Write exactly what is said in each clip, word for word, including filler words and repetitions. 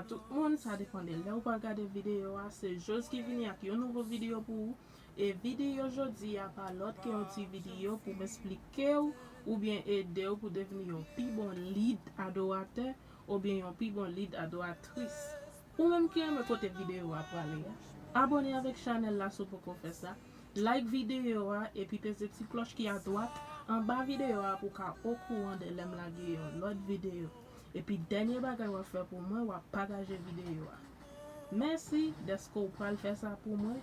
Tout moun, sa depann de lè ou pral gade videyo a. Se Joz ki vini ak yon nouvo videyo pou ou. E videyo jodi a pa lòt ke yon ti videyo pou m esplike w oubyen ede w pou devni yon pi bon lead adoratè oubyen yon pi bon lead adoratris. Ou menm ki renmen kote videyo a prale a, abòne avèk chanèl la si w poko fè sa. Like videyo a epi peze ti klòch ki adwat anba videyo a pou w ka okouran de lè m lage yon lòt videyo. Epi dènye bagay w ap fè pou mwen, w ap pataje videyo a. Mèsi dèske w pral fè sa pou mwen.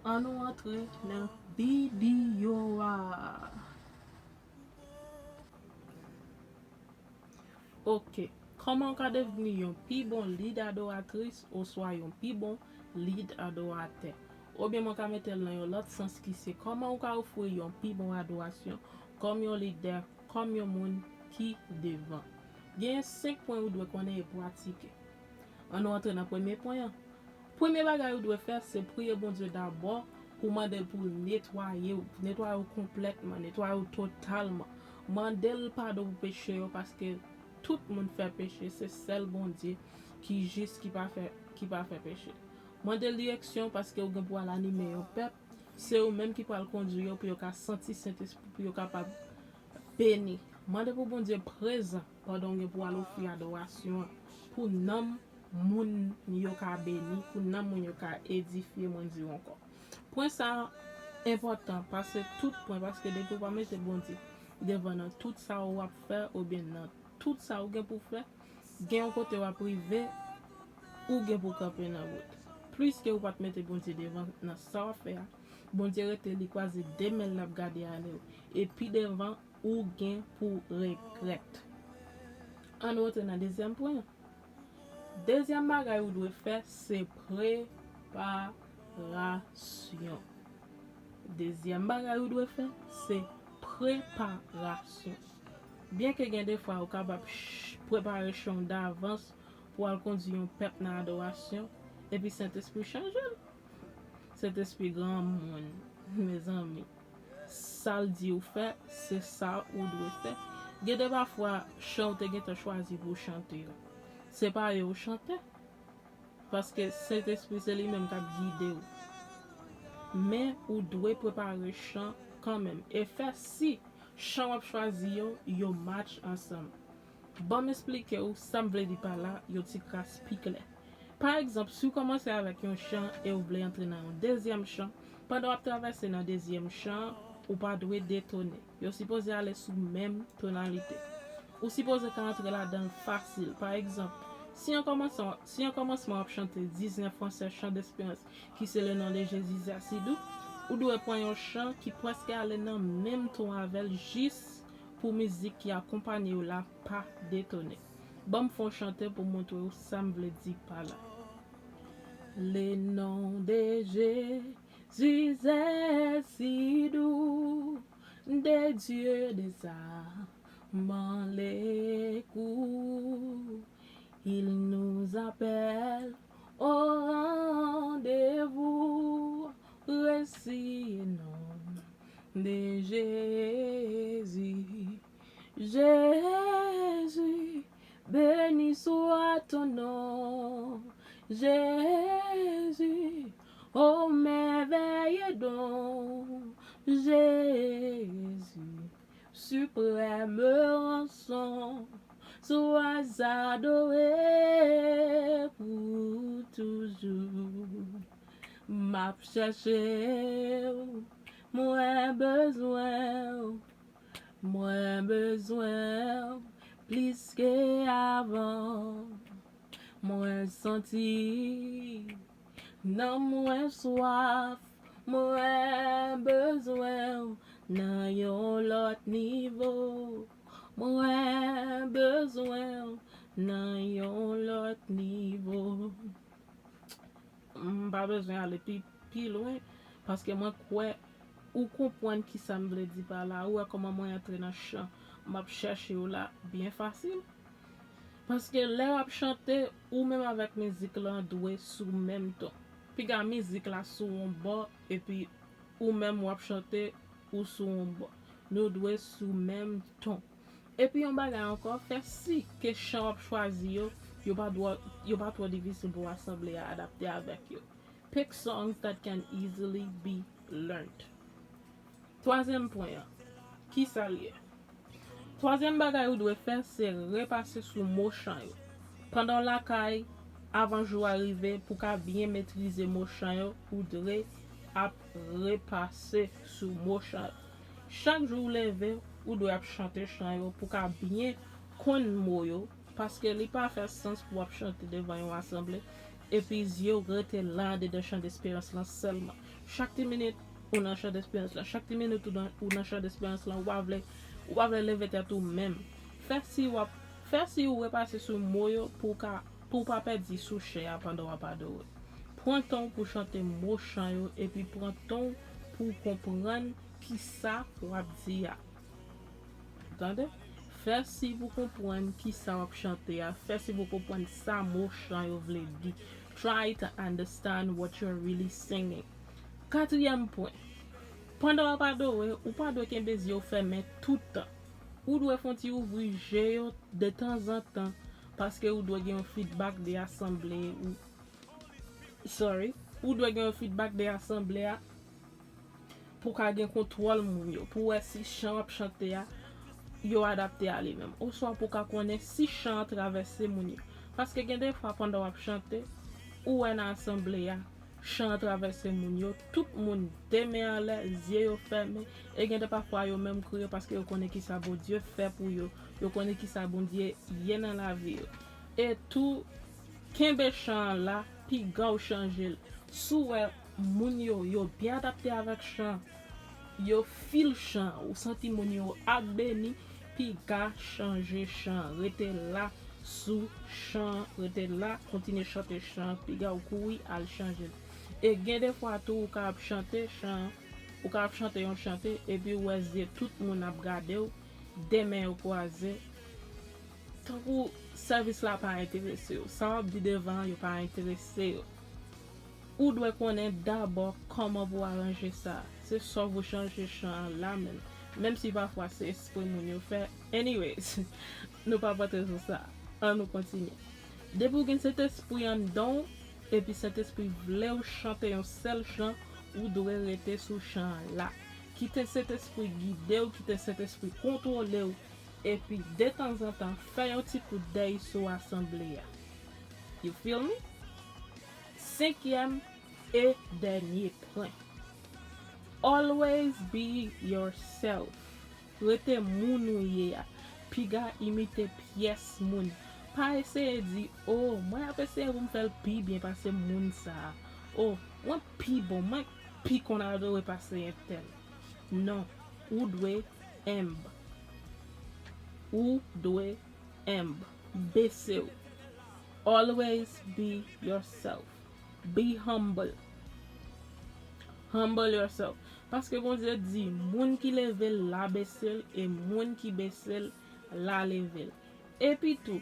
Ann nou antre nan videyo a. Ok. Kòman w ka devni yon pi bon lead adoratris oswa yon pi bon lead adoratè? Oubyen mwen ka mete l nan yon lòt sans ki se kòman w ka ofri yon pi bon adorasyon kòm yon lidè, kòm yon moun ki devan. Gen senk pwen ou dwe konnen e pratike. Ann nou antre nan premye pwen an. Premye bagay ou dwe fè, se priye Bondye dabò pou mande l pou l netwaye w, netwaye w konplètman, netwaye w totalman. Mande l padon pou peche yo, paske tout moun fè peche, se sèl Bondye ki jis, ki pa fè, ki pa fè peche. Mande l direksyon, paske ou gen pou al anime yon pèp. Se ou menm ki pral kondui yo pou yo ka santi Sentespri, pou yo kapab beni. Mande pou Bondye prezan pandan w gen pou al ofri adorasyon an, pou nanm moun yo ka beni, pou nanm moun yo ka edifye, mwen di w ankò. Pwen sa a enpòtan pase tout pwen, paske depi w pa mete Bondye devan nan tout sa w ap fè, oubyen nan tout sa ou gen pou fè, gen yon kote w ap rive, ou gen pou kanpe nan wout. Pliske ou pa t mete Bondye devan nan sa w ap fè a, Bondye rete li kwaze de men l ap gade ale w. E pi devan, ou gen pou regrèt. Ann nou antre nan dezyèm pwen an. Dezyèm bagay ou dwe fè, se preparasyon. Dezyèm bagay ou dwe fè, se preparasyon. Byenke gen de fwa ou kapab ch-, prepare chan w davans pou al kondui yon pèp nan adorasyon, epi Sentespri chanje l. Sentespri granmoun, mezanmi. Sa l di w fè, se sa ou dwe fè. Gen de pafwa, chan w te gentan chwazi pou w chante yo, se pa yo w chante. Paske Sentespri se li menm k ap gide w. Men ou dwe prepare chan kanmenm. E fè si chan w ap chwazi yo, yo match ansanm. Ban m esplike w sa m vle di pa la yon ti kras pi klè. Pa egzanp, si w kòmanse avèk yon chan e w vle antre nan yon dezyèm chan, pandan w ap travèse nan dezyèm chan an, ou pa dwe detone. Yo sipoze ale sou menm tonalite. Ou sipoze ka antre ladan l fasil. Pa egzanp, si an kòmanse, si an kòmansman w ap chante Diznèf Fransè, Chant d'Espérance, ki se Le nom de Jésus, Zasidou, ou dwe pran yon chan ki prèske ale nan menm ton avè l jis pou mizik ki akonpanye w la pa detone. Ban m fè yon chante pou montre w sa m vle di pa la. Le nom de Jésus est si doux, de Dieu des armes l'écho. Il nous appelle au rendez-vous, récit et nom de Jésus. Jésus, béni soit ton nom. Jésus, ô merveilleux don. Jésus, suprême rançon. Sois adoré pour toujours. M ap chèche w, mwen bezwen w, mwen bezwen w plis ke avan. Mwen santi nanm mwen swaf, mwen bezwen w nan yon lòt nivo. Mwen bezwen w nan yon lòt nivo. M pa bezwen ale pi, pi lwen, paske mwen kwè ou konprann ki sa m vle di pa la. Ou wè kòman mwen antre nan chan, m ap chèche w la byen fasil. Paske lè w ap chante, ou menm avèk mizik lan dwe sou menm ton. Piga mizik la sou yon bò, epi ou menm w ap chante, ou sou yon bò. Nou dwe sou menm ton. Epi yon bagay ankò, fè si ke chan w ap chwazi yo, yo pa dwa, yo pa twò difisil pou asanble a adapte avèk yo. Pick songs that can easily be learned. Twazyèm pwen an, ki sa l ye? Twazyèm bagay ou dwe fè, se repase sou mo chan yo. Pandan w lakay, avan jou a rive, pou w ka byen metrize mo chan yo, ou dwe ap repase sou mo chan yo. Chak jou w leve, ou dwe ap chante chan yo pou w ka byen konn mo yo, paske li pa fè sans pou w ap chante devan yon asanble epi zye w rete la andedan chan desperans lan sèlman. Chak ti minit ou nan chan desperans lan, chak ti minit ou nan, ou nan chan desperans lan, ou pa vle, ou pa vle leve tèt ou menm. Fè si w ap, fè si w repase sou mo yo pou w ka, pou w pa pèdi sou chè a pandan w ap adore. Pran tan w pou chante mo chan yo epi pran tan w pou w konprann ki sa w ap di a. Tande? Fè si pou konprann ki sa w ap chante a. Fè si pou konprann sa mo chan yo vle di. Try to understand what you're really singing. Katriyèm pwen. Pandan w ap adore, ou pa dwe kenbe zye w fèmen tout tan. Ou dwe fè yon ti ouvri je yo de tanzantan, paske ou dwe gen yon feedback de asanble ou. Sorry. Ou dwe gen yon feedback de asanble a pou w ka gen kontwòl moun yo, pou w wè si chan w ap chante a, yo adapte a li menm. Oswa pou w ka konnen si chan an travèse moun yo. Paske gen de fwa pandan w ap chante, ou wè nan asanble a, chan an travèse moun yo, tout moun de men anlè, zye yo fèmen, e gen de pafwa yo menm kriye paske yo konnen ki sa Bondye fè pou yo, yo konnen ki sa Bondye ye nan lavi yo. E tou, kenbe chan an la, piga w chanje l. Si w wè moun yo, yo byen adapte avèk chan, yo fil chan, ou santi moun yo ap beni, piga chanje chan, rete la sou chan, rete la, kontinye chante chan, piga w kouri al chanje l. E gen de fwa tou ou ka ap chante chan, ou ka ap chante yon chante, epi ou wè zye tout moun ap gade w, de men yo kwaze, tankou sèvis la pa enterese yo, sa w ap di devan an, yo pa enterese yo. Ou dwe konnen dabò kòman pou w aranje sa. Se sòf ou chanje chan an la menm. Menm si pafwa se espre moun yo fè. Anyways, nou p ap antre sou sa. Ann nou kontinye. Depi w gen Sentespri anndan w, epi Sentespri vle w chante yon sèl chan, ou dwe rete sou chan an la. Kite Sentespri gide w, kite Sentespri kontwole w, epi detanzantan fè yon ti kout dèy sou asanble a. You feel me? Senkyèm e dènye pwen. Always be yourself. Rete moun ou ye a. Piga imite pyès moun. Pa eseye di, "Oh, mwen ap eseye pou m fè l pi byen pase moun sa a. Oh, mwen pi bon, mwen pi konn adore pase entèl." Non, ou dwe enb. Ou dwe enb. Bese w. Always be yourself. Be humble. Humble yourself. Paske Bondye di, moun ki leve l la bese l, e moun ki bese l la leve l. Epi tou,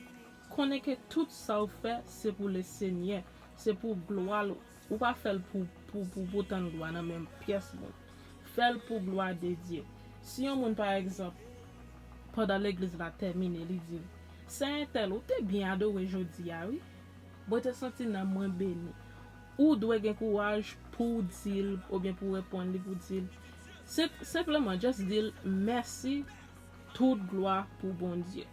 konnen ke tout sa w fè, se pou Lesenyè, se pou glwa l. Ou pa fè l pou, pou, pou, pou tann glwa nan men pyès moun. Fè l pou glwa de Dye. Si yon moun, pa egzanp, pandan legliz la tèmine, li di, "Sè entèl, ou te byen adore jodi a, wi. Mwen te santi nanm mwen beni." Ou dwe gen kouraj pou w di l, oubyen pou w reponn li, pou w di l. Sen-, senpleman, just di l, "Mèsi, tout glwa pou Bondye."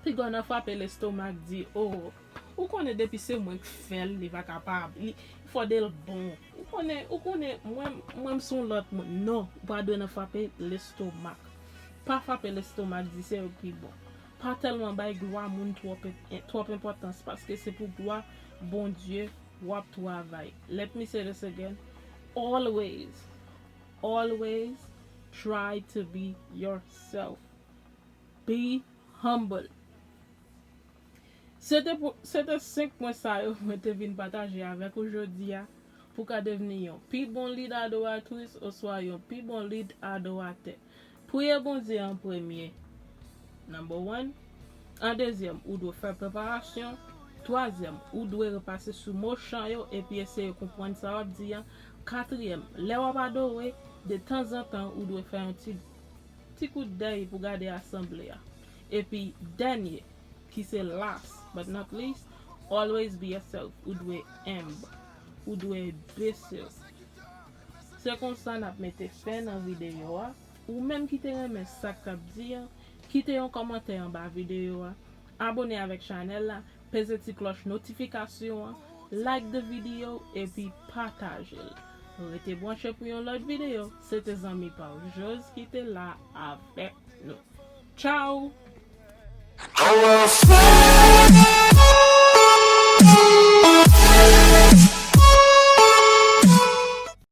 Piga w nan frape lestomak, di, "Oh, ou konnen depi se mwen k fè l, li pa kapab. Li, fòde l bon. Ou konnen, ou konnen, mwen, mwen m se yon lòt moun." Non, ou pa dwe nan frape lestomak. Pa frape lestomak, di se yo ki bon. Pa tèlman bay glwa moun twòp, twòp enpòtans, paske se pou glwa Bondye w ap travay. Let me say this again. Always, always try to be yourself. Be humble. Se te pou, se te senk pwen sa yo mwen te vin pataje avèk ou jodi a, pou w ka devni yon pi bon lead adoratris oswa yon pi bon lead adoratè. Priye Bondye an premye. Number one. An dezyèm, ou dwe fè preparasyon. Twazyèm, ou dwe repase sou mo chan yo epi eseye konprann sa w ap di a. Katriyèm, lè w ap adore, de tanzantan, ou dwe fè yon ti, ti kout dèy pou gade asanble a. Epi, dènye, ki se last, But not least, always be yourself. Ou dwe enb. Ou dwe bese w. Se konsa n ap mete fen nan videyo a. Ou menm ki te renmen sa k ap di an, kite yon kòmantè anba videyo a. Abone avèk chanèl la, peze ti klòch notifikasyon an, like the video epi pataje l. Rete branche pou yon lòt videyo. Se te zanmi pa w Jose ki te la avèk nou. Tchao!